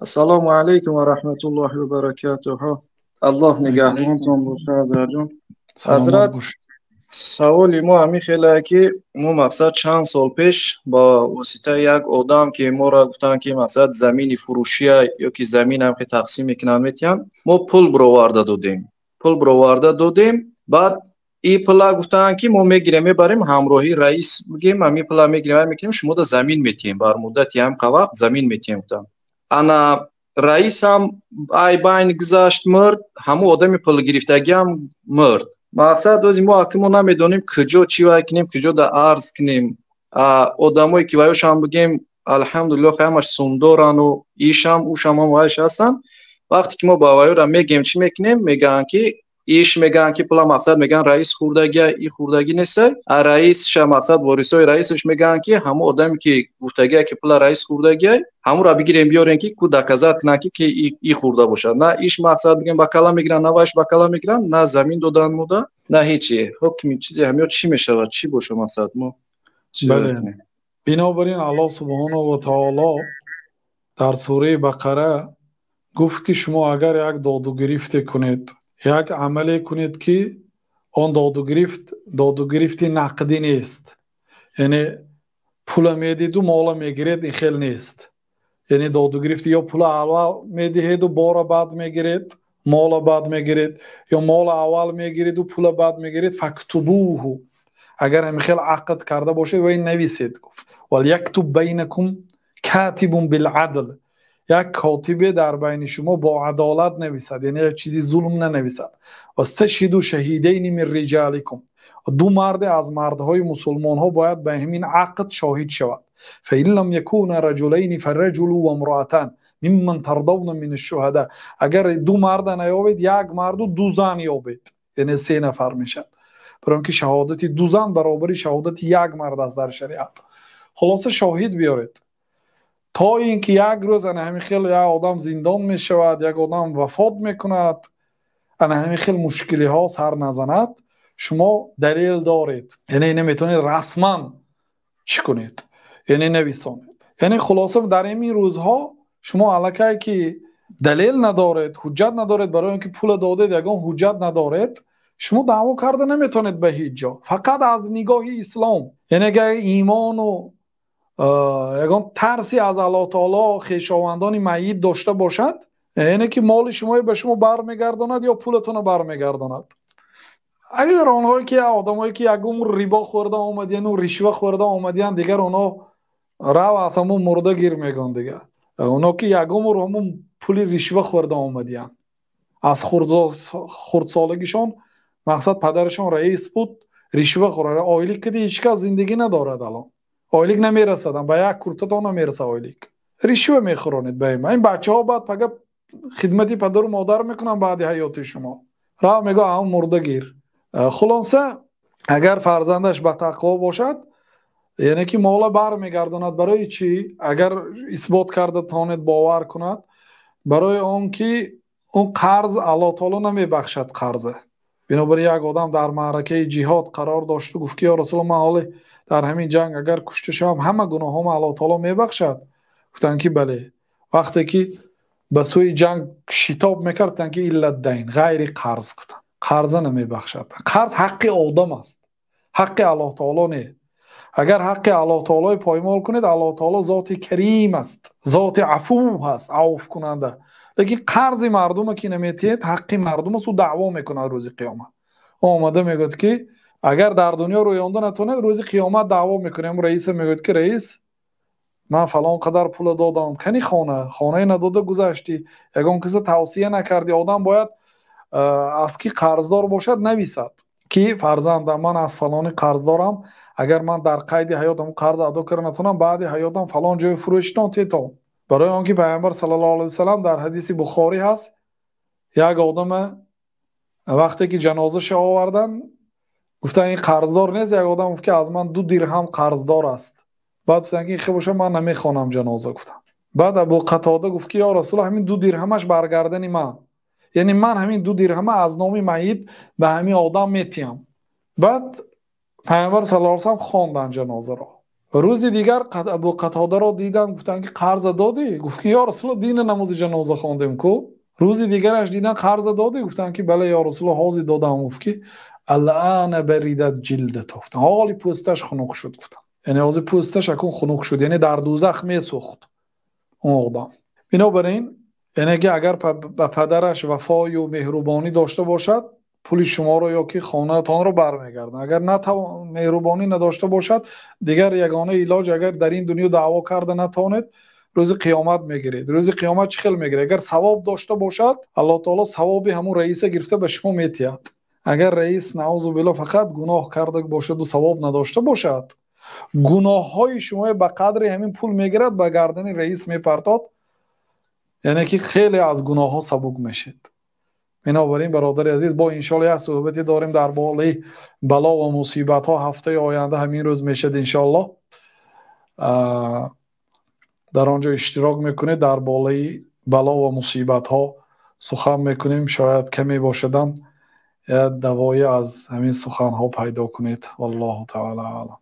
Ассалому алайкум ва раҳматуллоҳи ва баракатуҳу. Аллоҳ нигаҳбонтон бошад, Ҳазратҷон. Ҳазрат, саволи мо ҳамин хеле ки мо мақсад чанд сол пеш ба воситаи як одам ки моро гуфтанд ки мақсад замини фурӯшия ё ки заминам ки тақсим мекунанд метиҳанд, мо пул бироварда додем. Пул бироварда додем, баъд и пула гуфтанд ки мо мегирем мебарем ҳамроҳи раис бигем, ҳамин пула мегирем мекунем, шумо да замин метиҳем, бар муддати ҳам вақт замин метиҳем гуфтанд. Ана раисам ай байн гузашт мурд, ҳамун одами пулгирифтагиам мурд. Мақсад ози мо аки мо намедонем куҷо чӣ вай кунем, куҷо да арз кунем. Одамое ки ваёшам бигем, алҳамдулиллоҳ ҳамаш сумдорану ишам ушам ҳам вайш ҳастанд. Вақте ки мо ба ваёра мегем чӣ мекунем, мегӯянд ки иш мегӯянд ки пула мақсад мегӯянд раис хӯрдагия, и хӯрдагӣ неста. А раисша мақсад ворисои раисаш мегӯянд ки ҳамун одаме ки гуфтагия ки пула раис хӯрдагия, ҳамура бигирем биёрем ки ку доказать кунанд ки и хӯрда бошад. На иш мақсад бигем ба кала мегиранд, на вайш ба кала мегиранд, на замин додан мода, на ҳечи. Ҳукми чизе ҳамё чӣ мешавад, чӣ боша мақсад мо? Бале. Бинобар ин Аллоҳ субҳонаҳу ва таоло дар сураи Бақара гуфт ки шумо агар як додугирифте кунед, як амале кунед ки он додугирифт додугирифти нақдӣ нест, яъне пула медиду мола мегиред, ин хел нест. Яъне додугирифти ё пула аввал медиҳеду бора баъд мегиред, мола баъд мегиред, ё мола аввал мегиреду пула баъд мегиред. Фактубуҳу, агар ҳамин хел ақд карда бошед, вай нависед, гуфт. Валяктуб байнакум катибун билъадл, як котибе дар байни шумо бо адолат нависад, яъне як чизи зулм нанависад. Васташҳиду шаҳидайни мин риҷаликум, ду марде аз мардҳои мусулмонҳо бояд ба ҳамин ақд шоҳид шавад. Фаин лам якуна раҷулайни фараҷулу ва имраатан мимман тардавна мин ашшуҳада, агар ду марда наёбед, як марду ду зан ёбед, яъне се нафар мешавад. Барои он ки шаҳодати ду зан баробари шаҳодати як мард аст дар шариат. Хулоса шоҳид биёред то ин ки як рӯз ана ҳамин хел як одам зиндон мешавад, як одам вафот мекунад, ана ҳамин хел мушкилиҳо сар назанад, шумо далел доред, яъне ина метавонед расман чӣ кунед, яъне нависонед. Яъне хулоса дар ин рӯзҳо шумо аллакай ки далел надоред, ҳуҷҷат надоред, барои он ки пула додед, ягон ҳуҷҷат надоред, шумо даъво карда наметавонед ба ҳеҷ ҷо, фақат аз нигоҳи ислом. Яъне агар имону ягон тарси аз Аллоҳ таоло хешовандони майит дошта бошад, яъне ки моли шумои ба шумо бармегардонад ё пулатонро бармегардонад. Агар онҳое ки одамое ки як умр рибо хӯрда омадияну ришва хӯрда омадиян, дигар онҳо рав аз ҳамун мурда гир мегӯянд. Дигар онҳо ки як умр ҳамун пули ришва хӯрда омадиян, аз хурдсолагишон мақсад падарашон раис буд, ришва хӯрда, ойлик киди ҳеҷ кас зиндагӣ надорад, алон ойлик намерасад, ба як куртатон намерасад ойлик, ришва мехӯронед ба ин бачаҳо. Баъд пага хидмати падару модар мекунанд баъди ҳаёти шумо. Рав мегӯ ҳамун мурда гир. Хулоса агар фарзандаш ба тақво бошад, яъне ки мола бармегардонад. Барои чӣ? Агар исбот карда тавонед, бовар кунад, барои он ки он қарз Аллоҳ таоло намебахшад қарза. Бинобар як одам дар маъракаи ҷиҳод қарор дошту гуфт ки ё Расулуллоҳ, ман ҳоле дар ҳамин ҷанг агар кушта шавам, ҳама гуноҳҳоро Аллоҳ таоло мебахшад? Гуфтанд ки бале. Вақте ки ба сӯи ҷанг шитоб мекард, гуфтанд ки илла дайн, ғайри қарз, гуфтанд. Қарза намебахшад. Қарз ҳаққи одам аст, ҳаққи Аллоҳ таоло не. Агар ҳаққи Аллоҳ таолои поймол кунед, Аллоҳ таоло зоти карим аст, зоти афув аст, авфкунанда. Лекин қарзи мардума ки наметиҳед, ҳаққи мардум аст, ӯ даъво мекунад рӯзи қиёмат. Ӯ омада мегӯяд ки агар дар дунё рӯёнда натавонед, рӯзи қиёмат даъво мекунем. Раиса мегӯяд ки раис, ман фалон қадар пула додам, кани хона, хонае надода гузаштӣ, ягон каса тавсия накардӣ. Одам бояд аз ки қарздор бошад нависад ки фарзандам, ман аз фалони қарздорам, агар ман дар қайди ҳаётам қарз адо карда натавонам, баъди ҳаётам фалон ҷои фурӯшитон тетон. Барои он ки Пайғамбар саллаллоҳу алайҳи васаллам дар ҳадиси Бухорӣ ҳаст, як одама вақте ки ҷанозаша овардан, гуфтанд ин қарздор нест. Як одам гуфт ки аз ман 2 дирҳам қарздор аст. Баъд гуфтанд ки хе боша, ман намехонам ҷаноза, гуфтам. Баъд Абу Қатода гуфт ки ё Расулуллоҳ, ҳамин 2 дирҳамаш баргардани ман, яъне ман ҳамин 2 дирҳама аз номи майит ба ҳамин одам метиҳам. Баъд Пайғамбар саллаллоҳу алайҳи васаллам хонданд ҷанозаро. Рӯзи дигар Абу Қатодаро дидан, гуфтанд, ки қарза додӣ? Гуфт, ки ё Расулуллоҳ, дина намози ҷаноза хондем ку. Рӯзи дигараш дидан, қарза додӣ? Гуфтанд, ки бале, ё Расулуллоҳ, ҳозир додам. Гуфт, ки الآن بردت جلدته, гуфтанд, ҳоли пӯсташ хунук шуд, гуфтанд, яъне ҳозир пӯсташ акун хунук шуд, яъне дар дӯзах месӯхт он одам. Бинобар ин, яъне ки агар ба падараш вафою меҳрубонӣ дошта бошад, пули шуморо ё ки хонаатонро бармегардонад. Агар меҳрубонӣ надошта бошад, дигар ягона илоҷ, агар дар ин дунё даъво карда натавонед, рӯзи қиёмат мегиред. Рӯзи қиёмат чӣ хел мегиред? Агар савоб дошта бошад, Аллоҳ таоло савоби ҳамун раиса гирифта ба шумо метиҳад. Агар раис, наузу билло, фақат гуноҳ карда бошаду савоб надошта бошад, гуноҳҳои шумо ба қадри ҳамин пул мегирад, ба гардани раис мепартод, яъне ки хеле аз гуноҳҳо сабук мешед. Бинобар ин, бародари азиз, бо иншоалло як суҳбате дорем дар бораи бало ва мусибатҳо, ҳафтаи оянда ҳамин рӯз мешад, иншоалло. Дар он ҷо иштирок мекунед, дар бораи бало ва мусибатҳо сухан мекунем. Шояд каме бошадам, як давое аз ҳамин суханҳо пайдо кунед. Валлоҳу таала аълам.